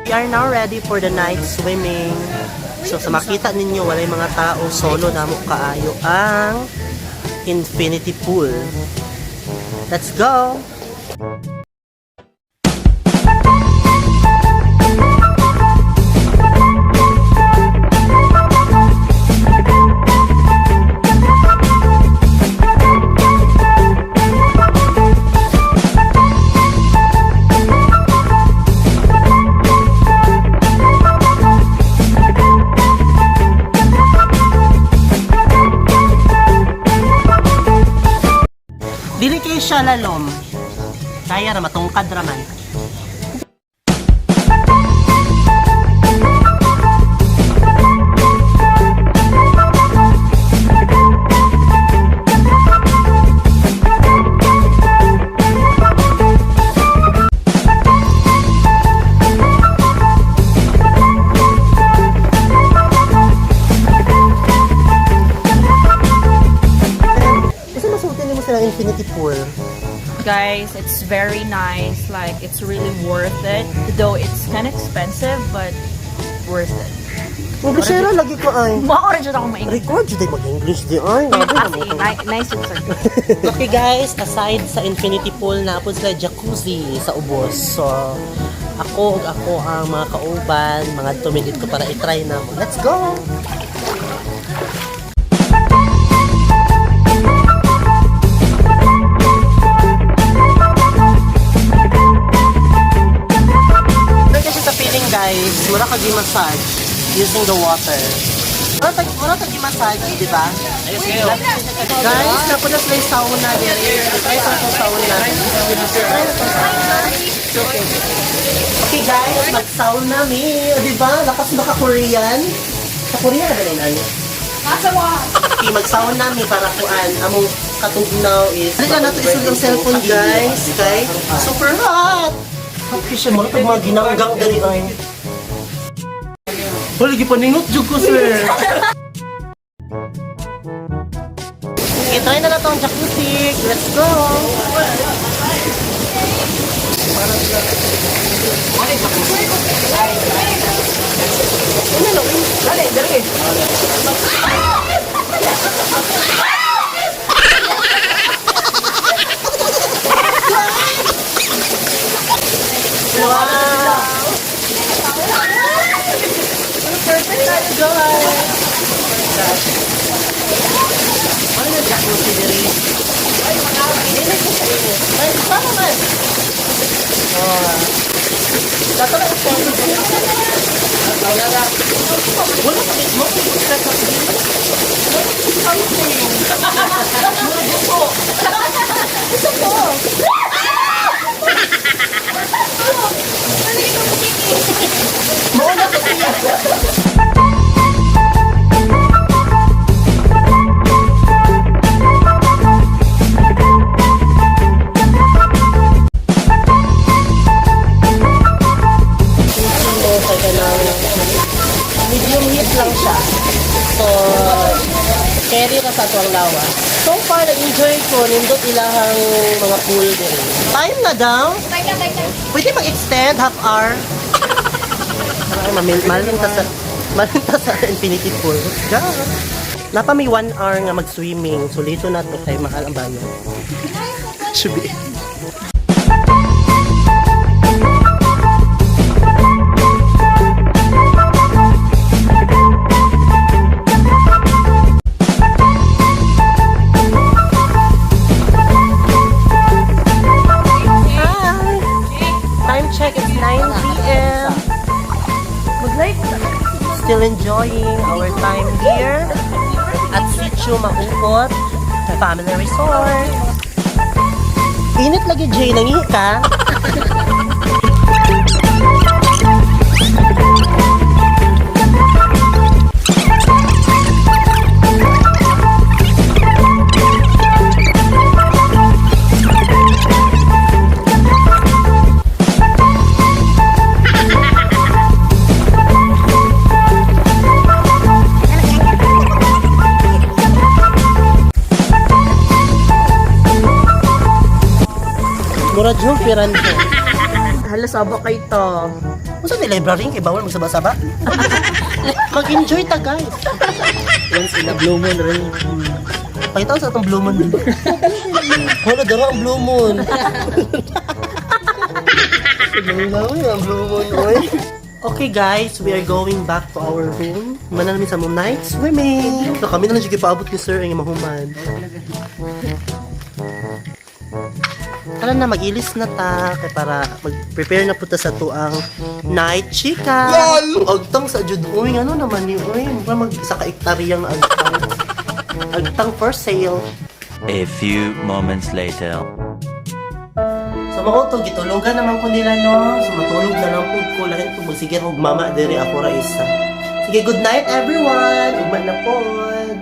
We are now ready for the night swimming. So sa makita ninyo, walay mga tao, solo namo kaayo ang infinity pool. Let's go! Dili kay siya lalom. Kaya ra matungkad ra man. Kasi masulti nimo sila infinity pool. Guys, it's very nice. Like, it's really worth it. Though it's kind of expensive, but worth it. English ra lagi ko ay. Mao rin jud ako maingit. Record jud ay mag-English di ay. Nice and sir. Okay guys, aside sa infinity pool na po sila jacuzzi sa ubos. So ako ug ako ang mga kauban, mga tumilit ko para i-try na mo. Let's go! Pero kasi sa feeling guys, mura ka massage using the water. Mura ka massage, di ba? Guys, napunta sila yung sauna diri. Try sa itong sauna. Try na itong sauna. Okay guys, mag-sauna mi. O, di ba? Lakas maka-Korean. Sa Korea na ba na yun, ano? Okay, mag-sauna mi para kuan. Among katugnaw is... Halika na ito isog ang cellphone guys. Kay super hot! Okay siya, mga pag mga ginanggang dali ay. Holy, gipaningot jud ko, sir. Okay, try na na tong jacuzzi. Let's go! Wow! Perfect tayo, guys! Ano yung jacuzzi diri? Ay, Dili ko sa inyo. Ay, tama man! Oh. Dato na yung Wala pa mismo. Mauna ka siya. Medium heat lang siya. So, carry ra sa ato ang lawa. So far, na-enjoy ko. Nindot ilahang mga pool din. Time na daw. Pwede mag-extend half hour. Ay, malinta sa infinity pool. Let's go. Napa may 1 hour nga mag-swimming. So, lito na to kay mahal ang bayo. Should be. Hi! Time check, it's 9 p.m. Still enjoying our time here at Sitio Maukot Family Resort. Init lagi, Jay. Nangihi ka? Mura yung piranha. Hala, saba kay to. Unsa ni library kay bawal magsaba-saba? Mag-enjoy ta, guys. Once in a blue moon rin. Pakita ko sa atong blue moon. Wala dara ang blue moon. Wala ang blue moon, oy. Okay guys, we are going back to our room. Mana namin sa mong night swimming. So kami na lang siya paabot ni sir ang mahuman. Tara na, mag-ilis na ta kay para mag-prepare na po ta sa tuang night chika. LOL! Agtang sa jud uy, ano naman ni uy, mura mag sa kaektaryang agtang. Agtang for sale. A few moments later. So mao to gitulugan naman ko nila no. So matulog na lang pud ko lain ko magsigir og mama diri ako ra isa. Sige, good night everyone. Ugma na pod.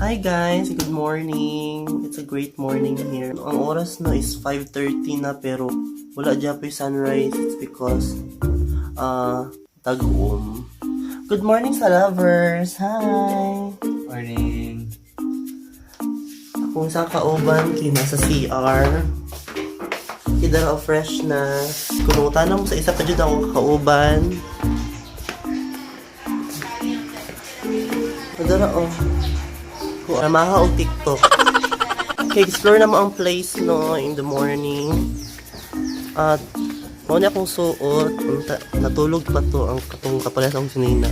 Hi guys, good morning. It's a great morning here. Ang oras na is 5:30 na pero wala dyan pa yung sunrise. It's because tag-um. Good morning sa lovers. Hi. Morning. Kung sa kauban, kay nasa CR. Kidara fresh na. Kumuta na mo sa isa pa dyan ako kauban. Kadara oh. Kung amaha og TikTok. Okay, explore na mo ang place no in the morning. At mao na akong suot. Natulog pa to ang katong kapares akong sinina.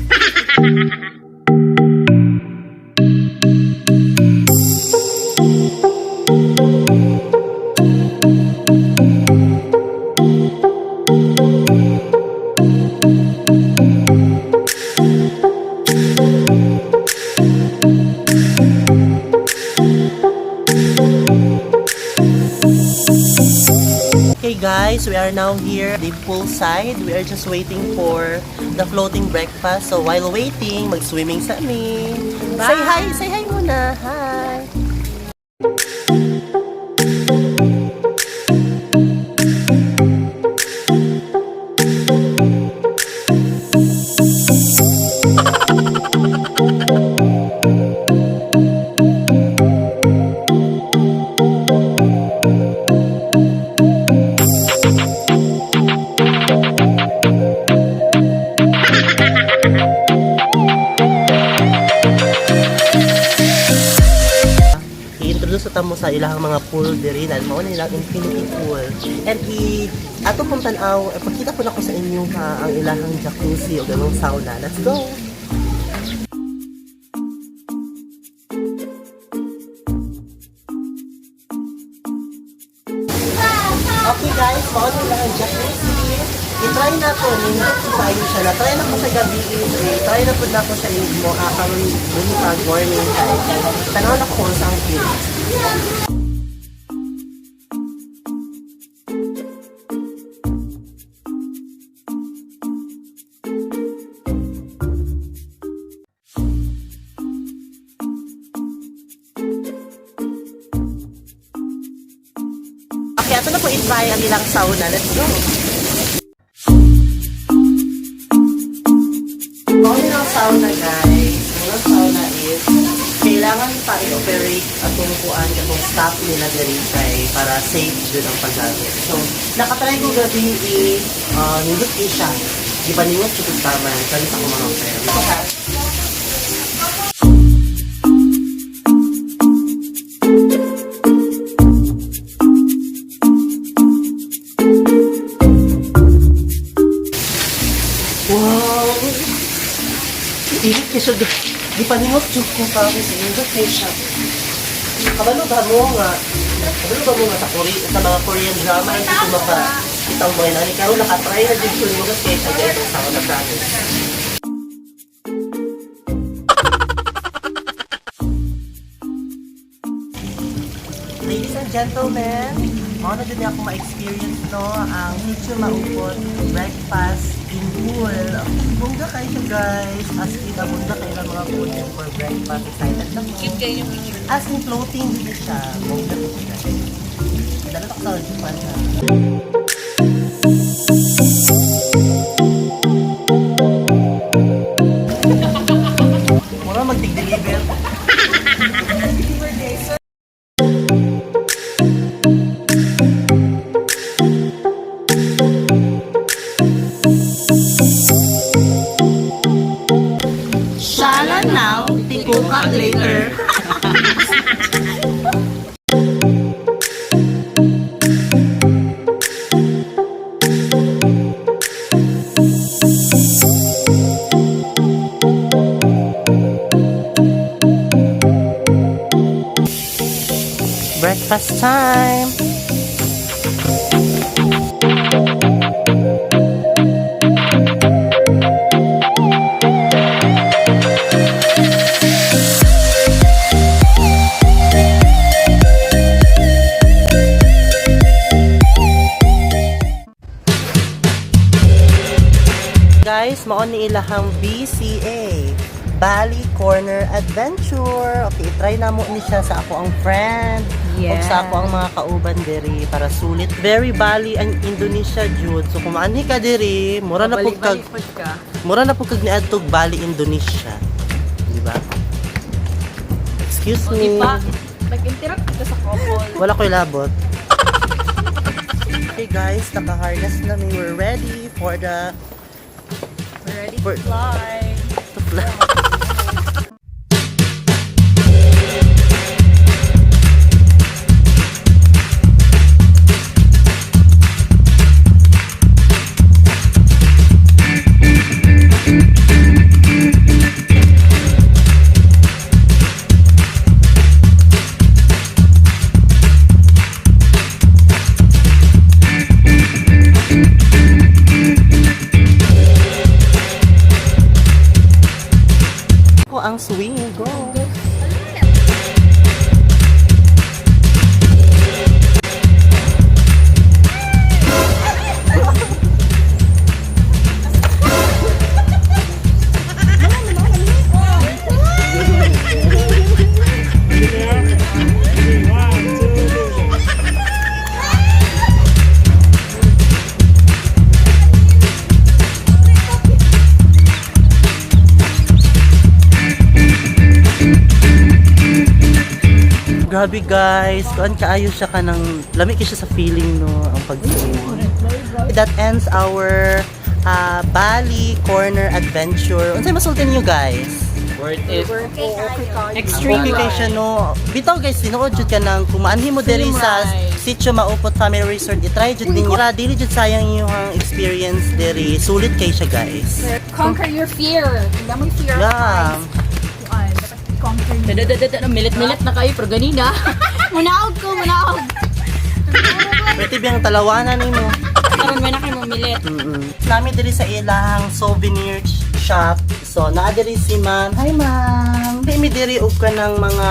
Okay guys, we are now here at the poolside. We are just waiting for the floating breakfast. So while waiting, mag-swimming sa amin. Say hi muna. Hi. I-introduce sa tamo sa ilang mga pool diri na mao na ilang infinity pool. And i ato pong tan-aw, eh, pakita po nako sa inyo ha ang ilahang jacuzzi o ganong sauna. Let's go. Okay guys, mao na ilang jacuzzi. I-try na to, nindot ko kayo siya. Na-try na ko sa gabi, i-try na po na ko sa inyo karon buntag morning kay. Tanaw na ko kung saan cute. Okay, ato na po i-try ang ilang sauna. Let's go! Ang ilang sauna, guys. Ang ilang sauna is, kailangan pa i-operate atong kuan atong staff nila diri kay para safe jud ang paggamit. So, nakatry ko gabi i nindot kay siya. Di ba ningot jud kog tama kali sa akong mga friends. Okay. Wow! Init kay siya. Di pa ningot jud ko pa ako sa nindot kay siya. Kabalo ba mo nga? Kabalo ba mo nga sa Korea, sa mga Korean drama hindi ko maka itang mga nani karon nakatry na jud ko ningot kay siya guys sa na promise. Ladies and gentlemen, mao na jud ako ma-experience no ang Sitio Maupot breakfast in pool. Bongga kayo siya guys. As in, abunda kayo ng mga food and for breakfast. Excited na ko. Cute kayo yung picture. As in, floating din siya. Bongga kayo siya guys. Dala ko sa Japan ha. Mura magtig-deliver. Breakfast time! Guys, mao ni ilahang BCA, Bali Corner Adventure. Okay, try na mo ni siya sa ako ang friend. Yes. Ug sa ako ang mga kauban diri para sulit. Very Bali ang Indonesia jud. So kung maanhi ka diri, Balik-balik ka. mura na pud kag niadtog Bali Indonesia. Di ba? Excuse me. Di ba? Nag-interact ka sa couple. Wala ko'y labot. Okay guys, naka-harness na mi. We're ready for the We're ready to fly. To fly. Ko ang swing go. Grabe guys, kuan kaayo siya ka ng lami kay siya sa feeling no ang pag-swing. That ends our Bali Corner Adventure. Unsay masulti niyo guys? Worth it. Extreme Okay kay siya no. Bitaw guys, tinuod jud ka nang kung maanhi mo diri sa Sitio Maupot Family Resort, i-try jud ninyo. Ra dili jud sayang inyong experience diri. Sulit kay siya guys. Conquer your fear. Hindi mo fear of heights. Kuan, dapat i-conquer niyo. Dadadadada, milit-milit na kayo, pero ganina. Munaog ko, munaog. Pwede biyang talawanan nimo. Karon may na kayo milit. Nami diri sa ilang souvenir shop. So, naa diri si ma'am. Hi ma'am. Mi diri og ka ng mga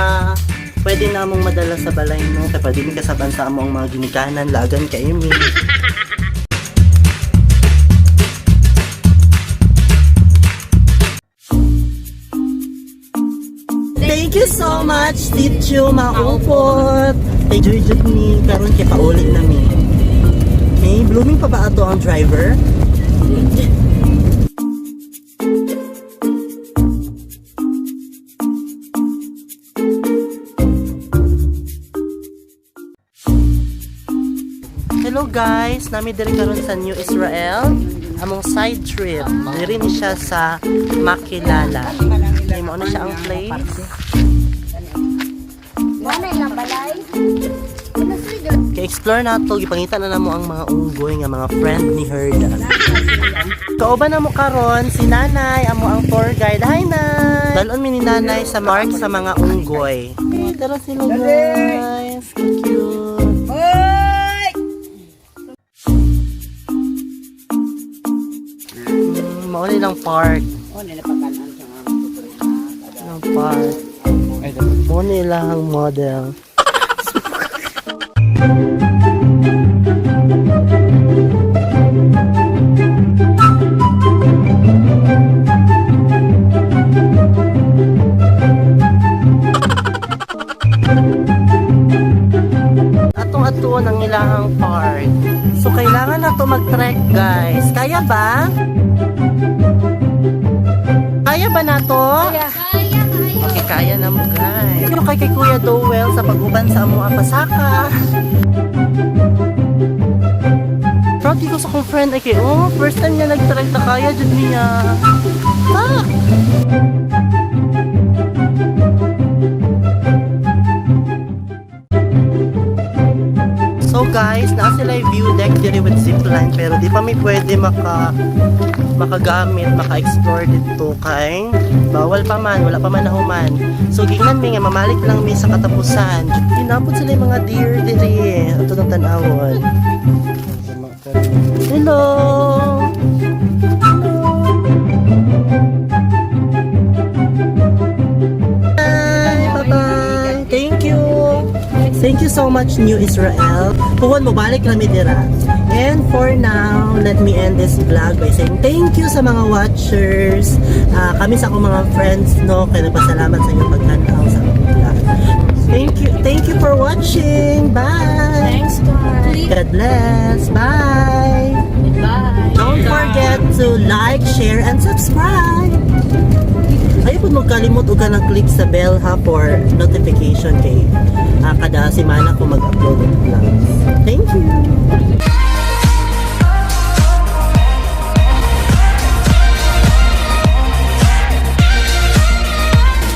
pwede namong madala sa balay mo. Kay pwede mi kasaban sa amo ang mga ginikanan, lagan kay mi. Thank you so much, Tityo Maupot. Thank you, jud ni karon kay paulit na mi. May blooming pa ba ato ang driver? Hello guys, nami diri karon sa New Israel. Among side trip. Diri ni siya sa Makilala. Kay mao na siya ang place. Wala ilang balay. Kay explore na to, gipangita na namo ang mga unggoy nga mga friend ni Herda. Kauban na mo karon si Nanay, amo ang tour guide. Hi Nay. Dalon mi ni Nanay sa park sa mga unggoy. Hey, tara sila guys. Cute. Mao nilang park. Nilang park. Mao nilang model. Atong atuon ang ilahang park. So kailangan na to mag-trek guys. Kaya ba? Kaya ba na to? Kaya, kaya. Okay, kaya na mo guys. Pero kay Kuya Dowell sa pag-uban sa amo ang pasaka. Proud ko sa akong friend ay kay oh, first time niya nag-trek na kaya jud niya. Ah! So So guys, naa sila yung view deck diri with zipline pero di pa mi pwede makagamit, maka-explore dito kay bawal pa man, wala pa man nahuman. So gingnan mi nga mamalik lang mi sa katapusan. Naa pod sila yung mga deer diri. Ato nang tan-awon. Hello! Hello! Bye! Bye-bye! Thank you! Thank you so much, New Israel. Puhon mo, balik kami dira. And for now, let me end this vlog by saying thank you sa mga watchers. Ah, kami sa akong mga friends, no, kaya nagpasalamat sa inyong pagtanaw sa akong vlog. Thank you. Thank you for watching. Bye. Thanks, guys. God bless. Bye. Bye. Don't forget to like, share, and subscribe. Ayaw po magkalimot og kanang click sa bell ha for notification kay kada semana ko mag-upload og vlog.